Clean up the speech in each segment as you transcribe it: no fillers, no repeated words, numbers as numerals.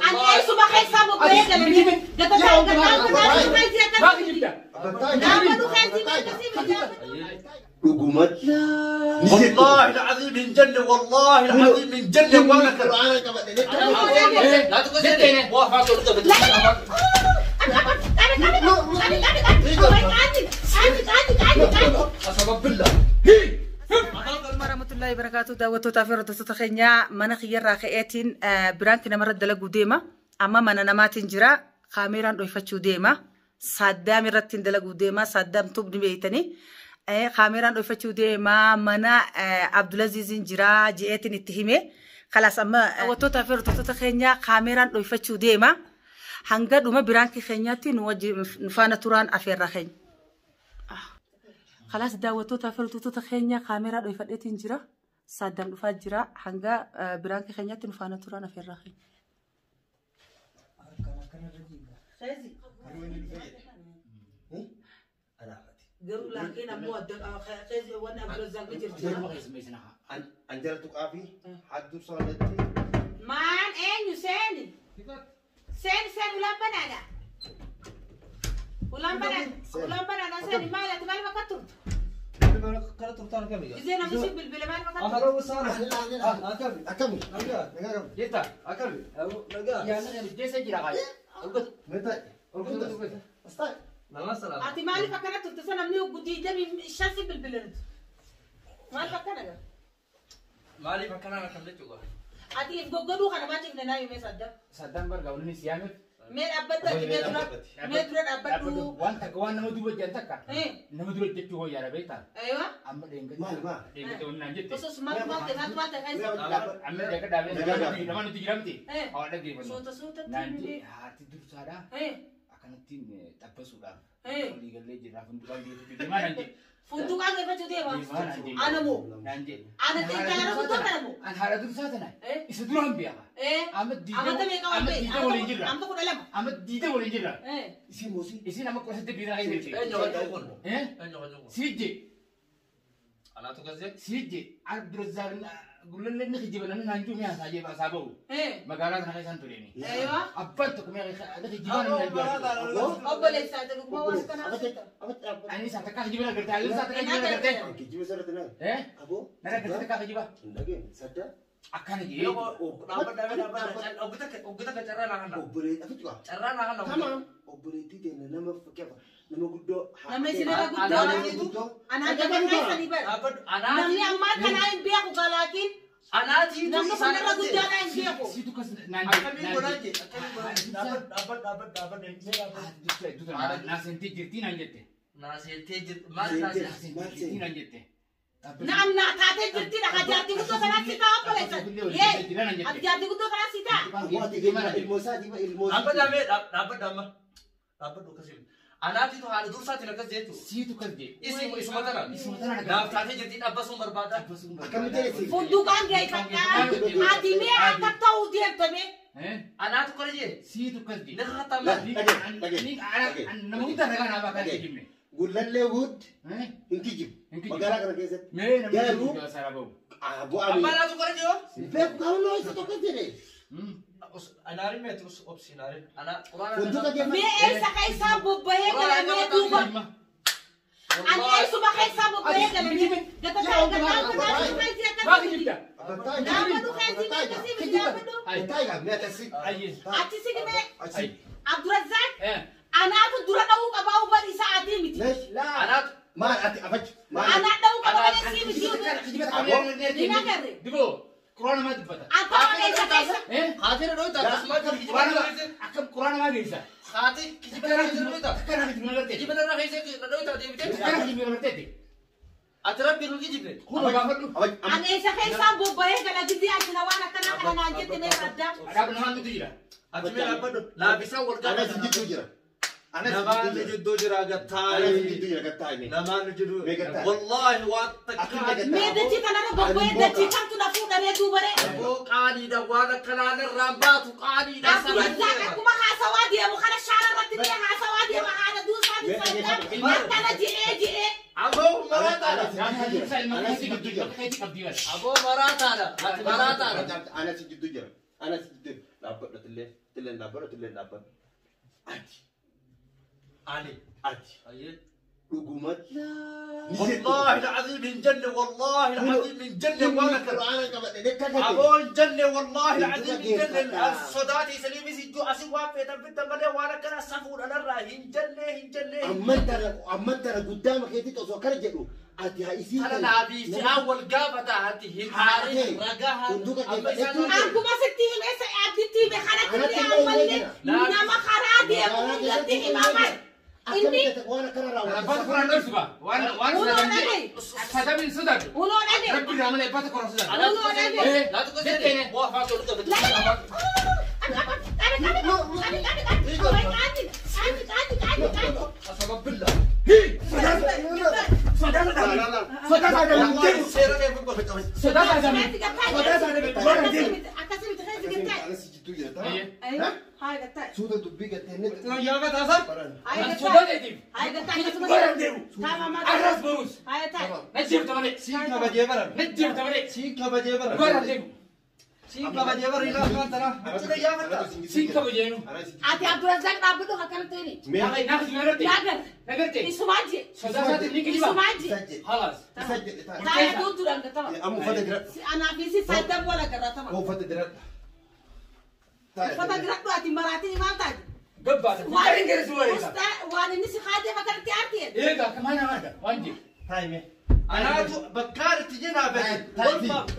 Ani eessuma keessaa bobba'ee galanii gatataa gataa Maa kijibda? Dhaabbatu keessi akkasii miti. Dhugumatti. والله العظيم من جنة والله العظيم من جنة وانا Qur'aana qabadhe. لا تقول موافقة. قسما بالله. Warahmatullahi wabarakatuh. Daawwattootaa fi hordoftoota keenya, mana kiyyarraa ka'eetiin prank namarra dalaguu deema. Amma mana namaatiin jira. Kaameeraan dhohifachuu deema. Saaddaam irratti dalaguu deema. Saaddaam tubni beeytanii. Kaameeraan dhohifachuu deema. Mana Abdulaziziin jira je'eetiin itti hime. Kalaas, amma daawwattootaa fi hordoftoota keenya, kaameeraan dhohifachuu deema. Hanga dhuma prank keenyaatti nu wajjin nu faana turaan afeerraa keenya. Kalaas, daawwattootaa fi hordoftoota keenya, kaameeraa dhohifadheetiin jira. Saaddaam dhufaa jira. Hanga prank keenyaatti nu faana turaan afeerraa keenya. Garuu laakiin ammoo wanni Abdulazaaq ni jirti. An jala tuqaa fi hadduu soolatti. Maan eenyu seeni? Seeni, seeni, ulaan banaadha. Ulaan banaadha. Ulaan banaadha, seeni. Maal ati maal bakka turtu? Izee namni si bilbile maal bakka turtu? Akkami? Jetta. Jeessa jira qaaya. Ati maaliif akkana turte? Sa namni 25 si bilbile nuti. Maal bakka nagaa? Maaliif akkanaan akkam jechuudha? Ati if goggoduu kana maa cifne naa himee sadda. Saddaan bargaa wanni siyaameef. Mee dhaabbadhu ati, mee dura dhaabbadhu. Waan takka, waan nama duuba jiran takka. Nama dura jechuu hooyyaadha, beektaa? Aywa. Amma dheengate. Maal maal? Dheengate wanni naan jette. Osoo maal maal ta'e, maal maal ta'e keessa. Amma dhaqqa dhaabee nama nuti jira miti. Hawaa dhaggeeffannu. Suuta suutatti. Naan jee, haati dursaadha. Akkanattiin xabbasuudhaaf. Walii gallee jirra, funduqaan geeffachuu deemaa naan jee. Funduqaan geeffachuu deema. Deemaa naan jee. Ana moo? Naan jee. Ana xiqqaara guddoo kana moo? An haadha dursaa tana. Isa duraan beeka. Amma Amata meeqa wal amma ta'e? diida waliin jirra. Amata 12. Amma diida waliin jirra. Isin moosii. Isin amma qosatti biiraa keessa jirti. Eenyu kan kun? Eenyu kan kun? Siijje. Anaatu gasee? Siijje. Abdurrazaaq gullallee ni kijiba, namni naan jiru mi'a isaa isaa bahu. Magaalaa kana keessaan tureeni. Aywa. Abbaan tokko mi'a ni kijiba, namni naan jiru. Obboleessaa ta'e dhuguma waan kanaa. Ani isaa takka kijiba agartee, ani isaa takka kijiba agartee. Kijiba sirriitti naa. Aboo. Nara agartee takka kijiba. Hin dhageenye sadda. Akkana jee. Oggita ka carraa naa kanna. Obboleettii afi tuqaa. Carraa naa kanna. Tamam. Obboleettii teenya nama fakkeeffa nama guddoo. Nama isin irra guddoo. Ana hanga keessanii bara. Namni ammaa kanaa hin beeku galaatiin. Anaati. Namni kun irra guddaadhaa hin beeku. Siitu kas naan jee. Akkamiin godhaa jee? Akkamiin godhaa? Dhaabbadhu, dhaabbadhu, dhaabbadhu. Naa seentee jirtii naan jette. Naa seentee jirti. Maal naa Naa seentee jirtii naan jette. Naam, naa taatee jirti dha. Jaartii guddoo kanaa si ta'a, obboleessa. Yee. Ati jaartii guddoo kanaa si ta'a. Aboo, ati ilmoo isaatii ilmoo. Dhaabbadhu amee dhaabbadhu amma. Dhaabbadhu akkasii. Anaatitu haadha dursaatiin akkas jechuudha. Siitu kas jee. Isuma tana. Isuma tana. Naaf taatee jirtii, dhaabbasuun barbaada. Akkamitti jedhesi? Funduqaan geeffadhaa. Ati mee akka ta'uu deemtame. Anaatu kana jee. Siitu kas jee. Ni kakattaa. Nama guddaa ragaa naaf akka kijibne. Gullallee guud hin kijibu. Hin kijibu. Magaalaa kana keessatti. Mee namni Garuu kijibu saraa bahu. Aboo Amma ami. anaatu kana jee. Beeku kaawwannoo isa tokko jedhe. Anaarin meeti obsi naarin. Ana quraana. Funduqa geeffadhu. Mee eessa keessaa bobba'ee galamee duuba. Ani eessuma keessaa bobba'ee galamee gatataa gataa gataa keessi Maa akkasii. kijibda? Dhaabbadhu keessi akkasii miti, dhaabbadhu. Ayyee. Achi sigmee Achi. Abdurazaaq anaatu dura dha'uu qabaa, ubar isaa atii miti. Anaatu. Maal ati afachi? Maal? Anaa dha'uu qaba malee sii miti. Ni agarre. Diboo quraana maa dubbata? Akkama keessa keessa. Haati na dhoyta akkasumas kijiba Quraana na dhoyte. Akkam quraana maa geessa? Haati kijiba na dhoyta. Akkana kijiba agartee? Kijiba na keessa na dhoyta deebitee. Akkana kijiba agarteeti? Ati rabbi nu kijibne. Kun gaafadhu. Ani eessa keessaa bobba'ee gala gizee asina waan akkanaa kana naan jette mee adda. Adhaab namaan nuti jira. Ati mee dhaabbadhu. Laabisaa wal Anas gaafata. jidduu jira. Anas Namaan jidduu jira. jidduu jira Anas gattaayi. jidduu jira gattaayi. Namaan jidduu. Mee gattaayi. Wallaahi waan takka. Akkamitti gattaayi? Mee dachii kanarra bobba'ee dachii kamtu na fuudhamee duubaree. Aboo, qaaniidha, waan akkanaa irraan baatu qaaniidha. Abdurazaaq akkuma haasawaa deemu kana shaara irratti illee haasawaa deema, haadha duusaa duusaa akkana je'ee je'ee. Aboo, maraataadha. Anas jidduu jira. Keetii qabdii bara. Aboo, maraataadha. Ati maraataadha. Anas jidduu jira. Anas jidduu dhaabbadhu illee. Atillee dhaabbadhu, atillee dhaabbadhu. Ati. Ani. Ati. Dhugumatti. والله العظيم من جنة والله العظيم من جنة وانا Qur'aana qabadhe kakate. أبو جنة والله العظيم من جنة الصداتي سليمي سجو أسوا في تنفت ملي وانا كنا سفور أنا راهن جنة هن جنة. Amman tana guddaa makeetitti osoo akkana jedhu ati haa isii أنا نبي أول قابة هاتي هاري رجاها. Akkuma sitti hime abditti hime kanatti illee ammallee nama karaa deemu hundatti himaman. Inni waan akkana raawwatu. Uffata koraan dhoksuma. Waan Unoo dhagaye. Sadamiin sodaatu. Unoo dhagaye. Rabbi irraa malee uffata koraan sodaatu. Unoo dhagaye. لا تقصدني. قسما بالله. Suuta dubbii galtee يا بتاسر. Arras boruus. Najjeefta malee. سين كبجيبر. Najjeefta malee. سين كبجيبر. Dhugaadhaan deemu. سين كبجيبر إلى أخوان ترى. يا بتا. Siin kabajeenu. Ati Abdurrazzaq dhaabbadhu akkanatti hini. Naaf nagarte. Naagar. Nagarte. Isumaaji. Sodaa isaatiin ni kijiba. Isumaaji. Halaas. Taa'ee duuduraan gatama. Amma uffata diradhu. Anaa fi si saddam wal agarratama. Uffata diradhu. Uffata diradhu ati maraatiin maal taate? Gabbaata. Waan gara si wareessa. Waan inni si haadee akkanatti aartee. Eegaa kamaa nama arga. Waan jiru. Taa'ime. أنا بكار تجينا بس.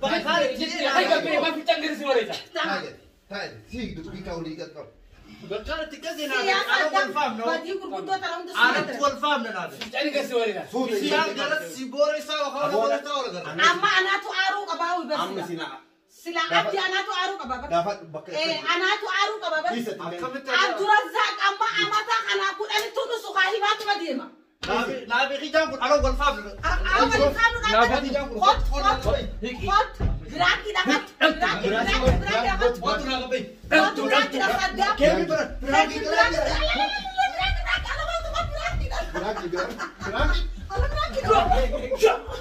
بكار تجينا. Hay gabbee waan ficcaan gara si wareessa. Taa'e. Taa'e. Sii dubbii kaa'uu qabu. بكار تجينا. Siyaa أنا saddam والفام نو. badii gurguddoo tana hunda أنا si والفام نادي. Ficcaan gara si wareessa. سيان غلط سيبور إسا وخانا ولا ولا Amma anaatu aaruu qabaa Amma barsiisa. sina Sila abdi anaatu aaruu qabaa barsiisa. gaafa bakka. Anaatu aaruu qabaa barsiisa. Abdurrazzaq amma amata kanaa kudhanitti nusu kaa himaatuma deema. نابي خيجان كن أنا والفام. Awwal kaanu dhaabbatu. Kot kot kot biraakii dhaqat biraakii biraakii biraakii dhaqat. وأنا غبي. Kot biraakii dhaqat. كيف برا؟ Biraakii biraakii biraakii Biraanki biraanki. biraakii biraakii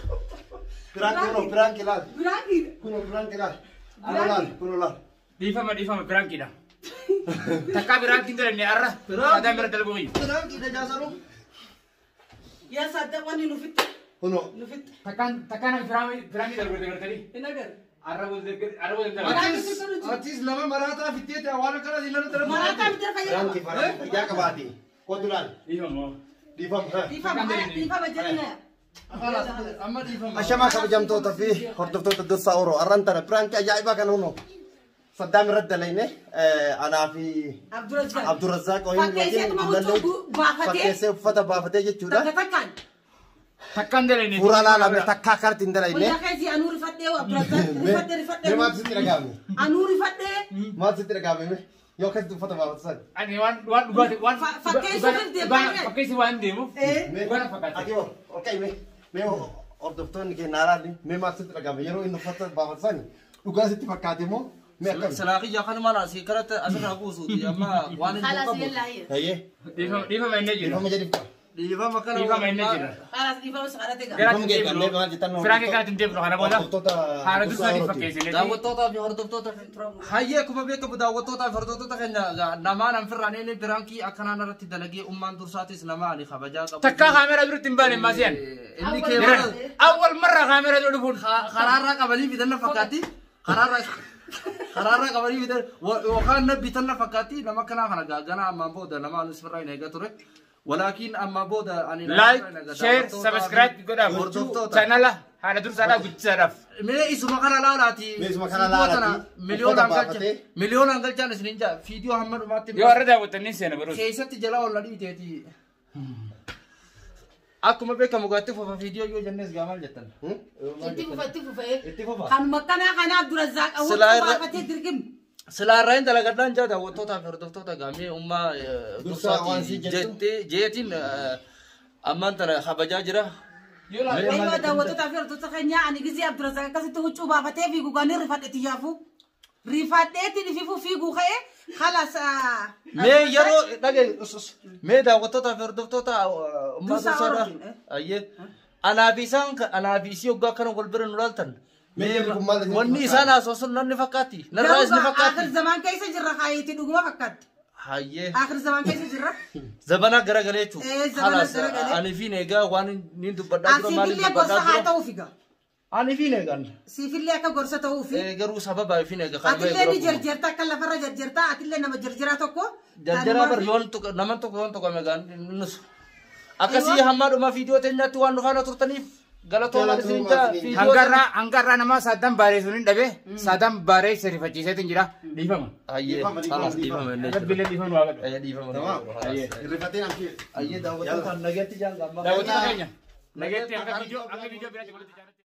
Biraanki kunoo biraanki laal. biraakii Kunoo biraanki laal. Kunoo laal kunoo laal. Dhiifama dhiifama biraankiidha. Takkaa biraankiin dalanne arra. Sadaa bira dalbuu wayyu. Biraanki dajaasanu. Yaa saddam wanni nu fitte Kunoo. nu fitte Takkaan takkaan biraanki dalbuu dagartanii. hin agarre. Arra wal arra wal Atis lama maraataa fitteeti waan akkana silana tara. Maraataa fitte fayyadama. Biraanki fayyaa qabaati. Kootu laal. Dhiifama. Dhiifama. Dhiifama dhiifama jenna. Amma dhiifama. Ashamaa kabajamtoota fi hordoftoota dursaa Oromoo arran tana biraankii ajaa'ibaa kana hunoo Saddaam irratti dalayne anaa fi Abdurrazzaq. Abdurrazzaq Fakkeesseetuma huccuu baafatee. Fakkeessee uffata baafatee jechuudha. Takka takkaan. Takkaan dalayne. Fuula laalame takka akkanatti hin dalayne. Guyyaa keessi anuu rifadhee Abdurrazzaq rifadhee rifadhee. Mee maaltu sitti dhaga'ame? Anuu rifadhee. Maaltu sitti dhaga'ame? Yoo akkasitti uffata baafatu san. Ani waan waan dhugaati waan Fakkeessuuf deemaa. Fakkeessi waan deemuuf. Dhugaa fakkaata. Ati hoo ol ka'i mee mee hordoftoonni keenya alaalli mee maaltu sitti dhaga'ame yeroo inni uffata baafatu san dhugaa sitti fakkaate moo mee akkami? Silaa kanuma asii karatti asirraa buusuuti amma waan hin Halas qabu. yellaa hiyya. Hayyee Dhiifama dhiifama inni jira. dhiifama jedhiif qaba. Dhiifama kana. Dhiifama inni jira. Halas dhiifama si kadhate gaa. Garaatti hin deebinu. Firaanki kanatti hin deebinu kana booda. Hordoftoota Haala dursaatiif fakkeessinee. Daawwattootaa fi hordoftoota hayyee akkuma beekamu daawwattootaa fi hordoftoota keenya namaan anfirraan inni biraankii akkanaan irratti dalagee ummaan dursaatis nama ani kabajaa qabu. Takkaa kaameraa duratti hin baane maasiyaan. Inni keewwata Awwal marra kaameraa dura dhufuun. karaarraa qabanii fidanna fakkaatti. Karaarraa karaarraa qabanii fidan yookaan na bitanna fakkaatti nama akkanaa kana gaagana ammaan booda nama anis firraa hin eegaa ture. Walaakin ammaan booda ani. Like, share, subscribe godhaa. Hordoftoota. Chaanala haala dursaadhaaf guddisaadhaaf. Mee isuma kana laalaati. Mee isuma kana laalaati. Miliyoonaan Uffata galchan. baafatee. Miliyoonaan galchan isin hin jaa. Fiidiyoo hamma dhumaatti. Yoo har'a daawwattanii seena baruus. Keessatti jala ol dhiiteeti. Akkuma beekamu gaatti fufa fiidiyoo yoo jennes gaa maal jettan? Itti fufa itti fufa. Itti fufa. Kanuma kanaa kana Abdurrazzaq Silaa huccuu irra- baafatee dirqim. Silaa irraa hin dalagadhaan jaa daawwattootaa fi hordoftoota gaamee ummaa Dursaa waan sii jettu. jettee jeetiin ammaan tana kabajaa jira. Yoo laala. Ayyoo daawwattootaa fi hordoftoota keenyaa ani gizee Abdurrazzaq akkasitti huccuu baafatee fiigu gaanii rifadhe tiyyaafu. Rifadheetiin ifiifuu fiiguu ka'ee halas. Mee yeroo dhagaye mee daawwattootaa fi hordoftoota ummaa Dursaa dursaadha. Oromootiin, Ayyee. Anaa fi isaan anaa fi isii hoggaa akkana wal bira nu laaltan Mee jarri kun maal isinitti Wanni isaan fakkaata? haasoo sun nanni fakkaatti. Narraa isni Garuu aakhir fakkaatti. zamaan keessa jirra kaayitii dhuguma fakkaatti. Hayyee. Aakhir zamaan keessa jirra. Zabana garagalee jechuudha. Ee, zabana Halas, garagalee. Ani fi egaa waan niin dubbadhaa jiru maaliif Siifillee gorsa dubbadhaa haa jiru? ta'uuf egaa. Ani fi eegan. Siifillee akka gorsa ta'uufi. Garuu sababa fi eega kan Atillee ni jarjarta akka lafarra jarjarta atillee nama jarjaraa tokko. Jarjaraa bar yoon tuqa naman tokko yoon tuqame egaa nus. Akkasii hamma dhuma viidiyoo teenyaatti waan nufaana turtaniif galatoomaa isin jaa viidiyoo Hangarraa nama sadan baareessuun hin dhabe sadan baareessa rifachiiseetiin jira. Dhiifama. Hayyee. Dhiifama, dhiifama, Halas dhiifama illee jira. Rabbiillee dhiifama waa godhu. Hayyee dhiifama. Tamam. Hayyee. Irrifateen amshee. Hayyee daawwattoota nagaatti jaalladha. Daawwattoota keenya. Nageetti akka viidiyoo biraatti walitti jaalladha.